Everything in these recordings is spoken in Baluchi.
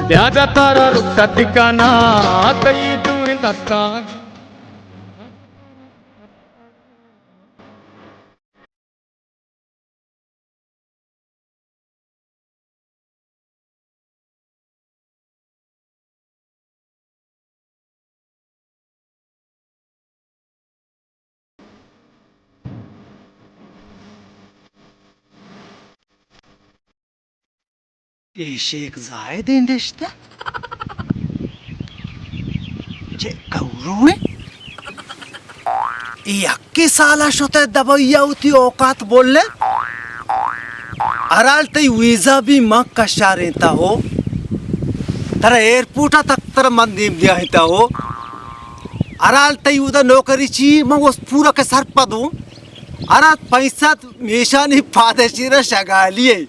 بیا دتارا رکت کناں تئی دوئیں دستاں۔ اے شیخ زاہد ءِ نشتہ چہ کورو ءَ؟ اے یکے سال ءَ شتہ دبئی ءَ وتی اوقات بولے۔ ہرال تئی ویزا بھی من کشارینتا ہو، ترا ایئرپورٹ ءَ تک ترا من دیم دیاہینتا ہو۔ ہرال تئی اودا نوکری چی، من وس پورا کہ سرپد ہوں۔ ہرال پیسہ میشانی پادشیرا شگالی ہے۔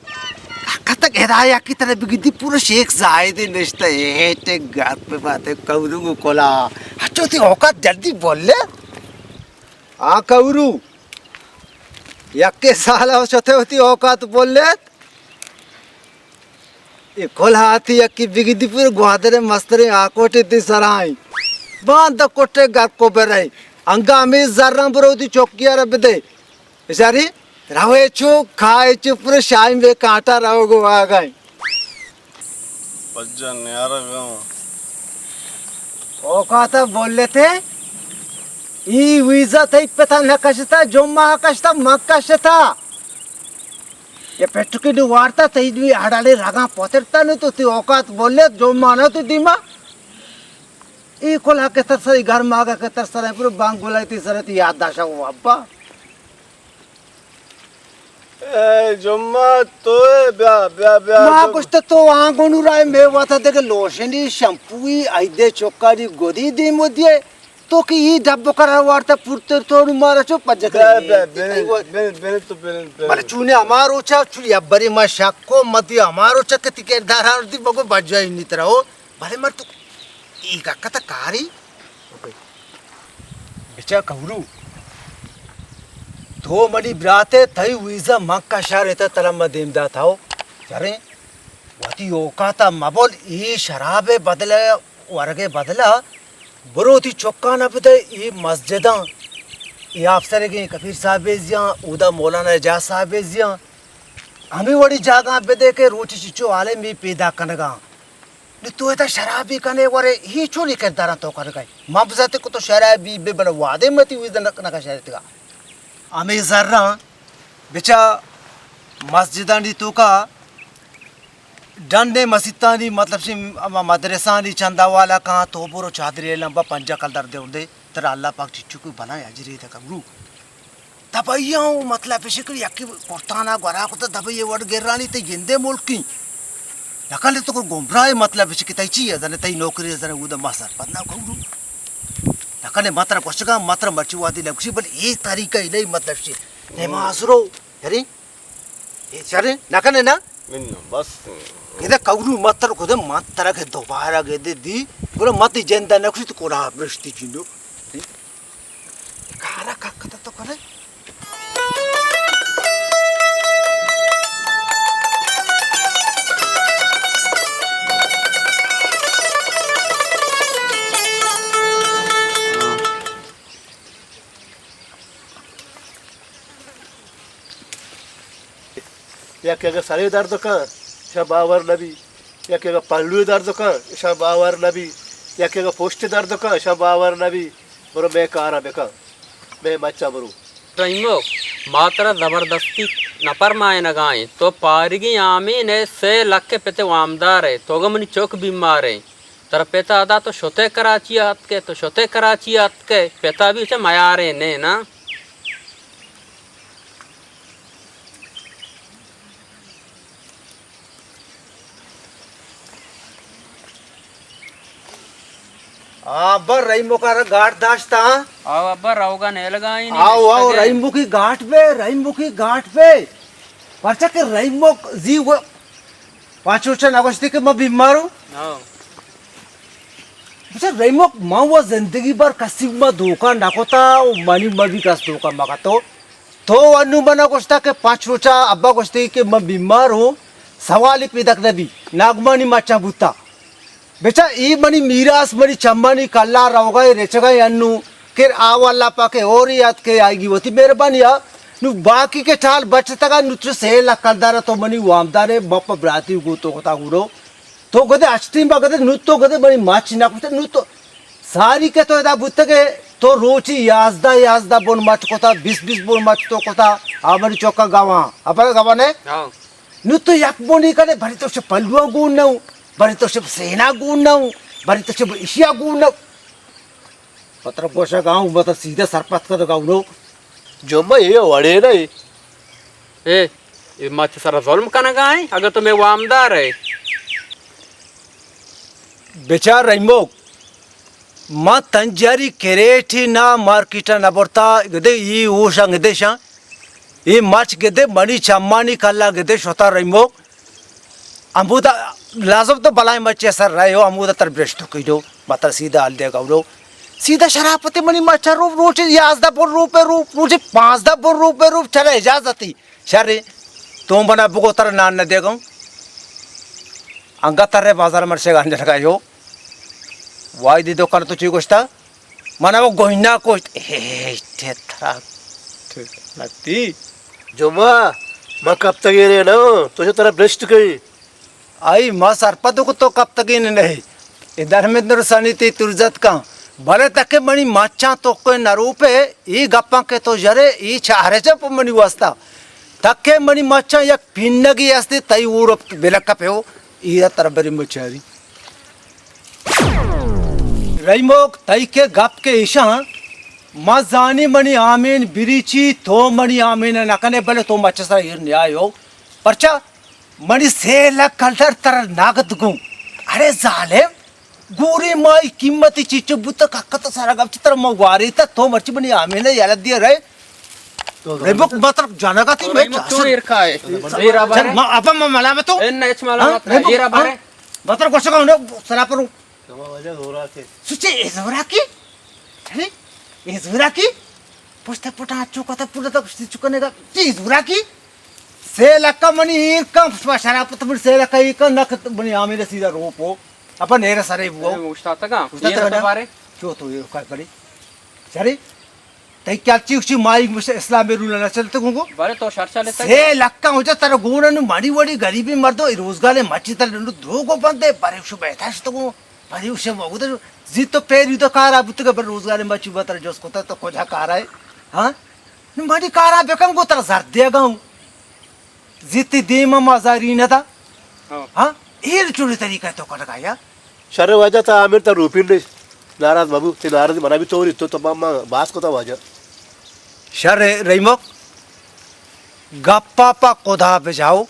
کتک ہدایہ کی طرح بگندی پورا شیخ زاہد نشتہ ہے، ٹک گپ پہ بات ہے، کورو کو کلا۔ اچھو تی اوقات جلدی بولے۔ آ کورو، یکے سال ءَ شتہ وتی اوقات بولے۔ اے کلاہاتی یکی بگندی پورا گوادر مستریں آکوٹی تی سرائیں۔ باند کٹے گپ کو برے۔ انگا ہمے زراں برو تی چوکی ءَ را بدے۔ بچاری، روے چو، کھائے چو، پورا شاہی بے کانٹا روگ ءُ آگائیں۔ پجا نیارگ ءَ۔ اوقات ءَ بولتے، ای ویزا تئی پتا نہ کشتا، جمعہ کشتا، مک کشتا۔ یہ پٹکی دو وارتا، تئی دوی ہڑالے رگاں پترتا نو تو تی اوقات بولے، جمعہ نہ تو دیما۔ ای کلا کہ ترسا، ای گھر ماگا کہ ترسا، پورا بانگ بلائی تی سرتی یاد داشا وہ ابا۔ اے جمعہ تو اے، بیا، بیا، بیا، ما جمعہ۔ گوشت تو آنگونو رائے میں واتا دیگه لوشنی، شمپوی، ایدے چوکانی گودی دیمو دیے۔ تو کہ ای ڈب کرا وارتا پورتر تو نو مارا چو پجک بیا، رہی۔ بیا، بنند، بنند، بنند تو بنند، بنند۔ بلے چونے ہمارو چا، چو یا بری ما شک کو متی ہمارو چا کتی کردار آردی بگو بجائی نی ترا ہو۔ بلے مر تو ای گکتا کاری۔ بچا کورو، تو منی برات ئے، تئی ویزا من کشارینتا، ترا من دیم داتا ہو۔ چریں، وتی اوقاتا مبول، ای شراب ءِ بدل ءَ، ورگ ءِ بدل ءَ، برو وتی چکانا بدے ای مسجداں، ای آپسرگیں کبیر صاحب ءِ زیاں، اودا مولانا اعجاز صاحب ءِ زیاں، ہمے وڑی جاگہاں بدے کہ روچ چچو عالم ای پیدا کنگاں۔ نی تو ادا شرابی کنے ورے، ہی چونی کرداراں تو کنگا ئے؟ من بزاتے کہ تو شرابی بے، بلے وادے متی ویزا نہ، نہ کشارتگا۔ ہمے زراں بچا مسجدانی توکا ڈنڈے مسیتانی، مطلب شی، ہما مدرسانی چندہ والا کاں، تو برو چادری لمبا پنجاہ کلدار دے اردے، ترا اللہ پاک چچو کو بلاہیں اجرے دے کمرو۔ دبئی آں، مطلب اش کہ یکے کرتانا گورا کتا، دبئی وڑ گرانی، تئی گندے ملکی۔ نکنے تو گمراہ، مطلب اش کہ تئی چی ہے، زنے تئی نوکری زنے، اودا ما سرپد نہ کورو۔ نکنے ما ترا گوشگا، ما ترا مرچی وادی نگوشی، بل اے طریقہ الہی، مطلب شی۔ نماز رو، یعنی، اے چرے، نکنے نا؟ من بس۔ ادا کورو متر کدے متر کے دوبارہ گدے دی، گڑا متی جندا نکشی تو کوڑا برشتی چیندو۔ کارا ککتا تو کرے۔ یکے اگہ سرے درد کن، اشاں باور نبی۔ یکے اگہ پلوے درد کن، اشاں باور نبی۔ یکے اگہ پشت درد کن، اشاں باور نبی۔ برو مئے کارا بکن، مئے مچا برو۔ رحیمک، ما ترا زبردستی نپرمائینگا ایں۔ تو پارگی آمین ئے، سے لکھ پت وامدار ئے، تو گوں منی چک بیمار ئے۔ ترا پتا ادا تو شتے کراچی ءَ اتکے، تو شتے کراچی ءَ اتکے، پتا بھی چہ میارے نے نا۔ آ، ابا رحیمک ءَ را گاٹ داشتا۔ آو ابا، روگا نیلگا ہی نہیں آو، آو، نشتگے۔ رحیمک ءِ گاٹ بے، رحیمک ءِ گاٹ بے۔ پرچا کہ رحیمک زی و پاچ روچا نگوشتی کہ ما بیماروں؟ ہاں۔ بچار رحیمک، ما و زندگی بھر کسی ما دھوکا نہ کتا و منی ما بھی کس دھوکا مکتو۔ تو انو منا گوشتا کہ پاچ روچا ابا گوشتی کہ من بیمار ہوں، سوالی پیدک نبی، ناگمانی مچا بوتا۔ بچا، اے منی میراث، منی چمانی کلا روگا اے، رچگا اے انو۔ کہ آو اللہ پاک اے اور یاد کے آئیگی وتی مہربانی آ۔ نو باقی کے ٹال بچتگا، نو تو سے لکھ کلدار تو منی وامدار اے، بپ براتی گو تو کتا گورو۔ تو گدے اچتیں با گدے، نو تو گدے منی ماچی نہ کتے، نو تو ساری کے تو ادا بوتگے، تو روچی یازدہ، یازدہ بن مچ کتا، بیس، بیس بن مچ تو کتا، آ منی چوکا گواں، اپر گواں نے؟ ہاں۔ نو تو یک بونی کنے، بری تو چہ پلواں گون نہ، بری تو چہ سینا گون نہ، بری تو چہ اشیا گون نہ۔ پتر گوشا گاؤں، مت سیدھا سرپت کر گاؤں نو۔ جمعہ اے وڑے نہ اے۔ اے، اے ما چہ سرا ظلم کنگا ایں، اگر تو مئے وامدار ئے۔ بچار رحیموک، ما تنجاری کریٹی نا مارکیٹا نہ برتا، گدے ای ہوشاں گدے شاں۔ اے مچ گدے منی چمانی کلا گدے شتا رحیموک۔ ہمودا لازم تو بلائیں مچے سر رہے ہو، ہمودا تر برشتو کیڈو، مطلب سیدھا حال دے گورو۔ سیدھا شرافتے منی مچا رو، روچے یازدہ بر روپے رو، روچے پانزدہ بر روپے رو، چلا اجازتی۔ شرے، تو منا بگو تر نان نہ دے گا۔ انگا ترے بازار مرشے گا انجل کا یو۔ وائی دی دکان تو چی گوشتا؟ منا وہ گوہنا کوشت۔ اے، ٹھے ترا۔ ٹھے، لگتی۔ جمعہ، ما کپتگی رے نہ، تو چہ ترا برشت کئی۔ آئی ما سرپد کو تو کپتگین نہیں۔ اے درمد نرسانی تی ترزت کن۔ بلے تکے منی مچاں تو کوئی نروپے، ای گپاں کے تو جرے، ای چارے چپ منی واسطہ۔ تکے منی مچاں یک پینگی استی، تئی اور بلک پہ ہو، ای تر بری مچاری۔ رحیموک، تئی کے گپ کے ایشاں، ما زانی منی آمین بریچی، تو منی آمین نہ کنے، بلے تو مچ سرا ایر نیایو۔ پرچا؟ منی سے لکھ کلدار ترا نقد گوں۔ اڑے ظالم، گوری مائی قیمتی چیچو بوتا ککت سرا گپ چی ترا ما واری تا تو مرچی منی آمین یلا دیا رہے۔ رحیموک مطلب جانا گا تھی میں رحیموک چون چاسن۔ ایر کا ہے؟ ایر آبار چل، ہے؟ ما، اپا ما ملامت ہوں۔ ان اچ ملامت ہاں؟ ہے۔ رحیموک، ایر آبار ہاں؟ ہے؟ مطلب گوشت کا انہوں سرا پر ہوں۔ سماجہ زورا کے۔ سوچے اے زورا کی؟ ارے، اے زورا کی؟ پشت پٹا چوکا تا پورا تا کشتی چکنے گا۔ اے زورا کی؟ سے لکا منی ایر کم، شما شراب پت منی سے لکا ایر کم، نہ کت منی آمین سیدھا روپو۔ اپا نیرا سرے بو۔ اے اوشتاتا گا؟ اوشتاتا ایر گا؟ تو بارے؟ چو تو ایر کا کرے؟ سرے؟ تئی کیا چی اسی مائی مش-، اسلام رول نہ چلتے گونگو؟ بارے تو شر چلتے سے لکا ہو جا تر گونا نو ماڑی وڑی غریبی مردو، اے روزگار مچی تر نو دروگو بندے، بارے شو بیٹھا شتگو۔ بری اوشے وگد زی تو پیری تو کارا بوتگا، بر روزگار مچی بتر جوس کتا تو کجا کارا ہے؟ ہاں؟ نو منی کارا بکن گو ترا زر دیگا ہوں۔ زی تی دیم ما زاری ندا۔ ہاں۔ ہاں؟ ایر چوری طریقہ تو کٹگا یا؟ شر واجہ تا آمین تا روپین نہیں۔ ناراض بابو، تی ناراض منا بھی توری تو تمام ما باس کتا واجہ۔ شر رحیموک، گپا پا خدا بجاؤ۔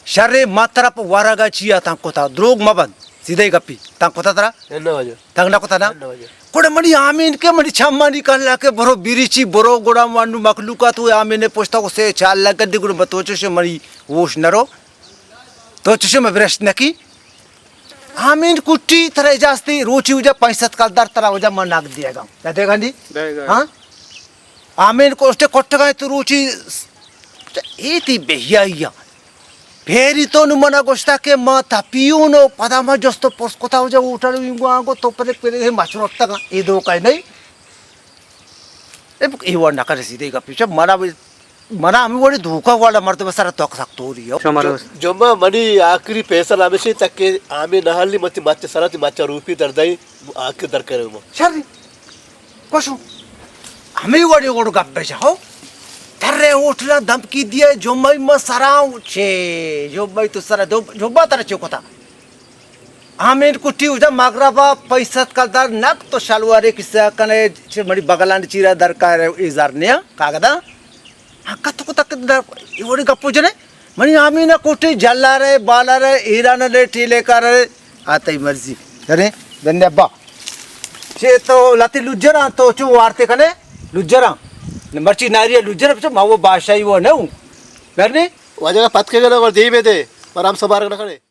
شرے ما ترا پہ ورگا چیا تاں کتا، دروگ مبند، سیدھے گپی، تاں کتا ترا؟ انہ واجہ۔ تاں نہ کتا نا؟ انہ واجہ۔ گڑا منی آمین کے منی چمانی کلا کے برو بریچی برو گڑا مانو مخلوقات و آمین پشتا کو سے چال لگا دی گڑا بتو چش منی ہوش نرو۔ تو چش میں برشت نکی۔ آمین کٹی ترا اجازتی روچی وجہ پنچ سد کلدار ترا وجہ من نقد دیگا۔ نہ دیگا دی؟ دیگا۔ ہاں؟ آمین کوشتے کٹگا تو روچی س-، اے تی بہیائی آ۔ پھیری تو نو منا گوشتا کہ ما تپیون و پدا ما جست و پرس کتا وجہ ہوٹل وینگو آنگو تو پدے پدے مچ رکتگا۔ اے دو کئی نہیں۔ اے بک-، اے وڑ نہ کرے سیدھے گپی چا منا بھی، منا ہمیں وڑی دھوکا والا مرد بسر تو سک توری ہو۔ شما جو-، جمعہ منی آخری فیصلہ ہمیشہ تک کہ آمین نہ حلی متی مچ سرا تی مچ روپی دردائی آخر در کرے ما۔ شر۔ کشو۔ ہمے وڑے گڑ گپ بجاؤ۔ ترے ہوٹل دھمکی دیے، جمعی ما سراؤں چے، جمعی تو سرا دو، جمعہ ترا چے کتا؟ آمین کٹی ادا مغربا پنچ سد کلدار نک تو شلوارے کسہ کنے، چے مڑی بغلان چیرا درکار ہے، ای زر نیا، کاغذا۔ ہاں، کت کو تک در، ای وڑی گپو جنے۔ منی آمین کوٹی جلارے، بالارے، ایران لے، ٹیلے کارے، آ تئی مرضی۔ کرے، بندے ابا۔ چے تو لتی لجراں تو چو وارتے کنے؟ لجراں۔ مرچی ناری لجراں، چو ما وہ بادشاہی وہ نہ ہوں۔ کرنے؟ واجہ کا پت کے گلا اور دی بے دے، پر ہم سبار نہ کرے۔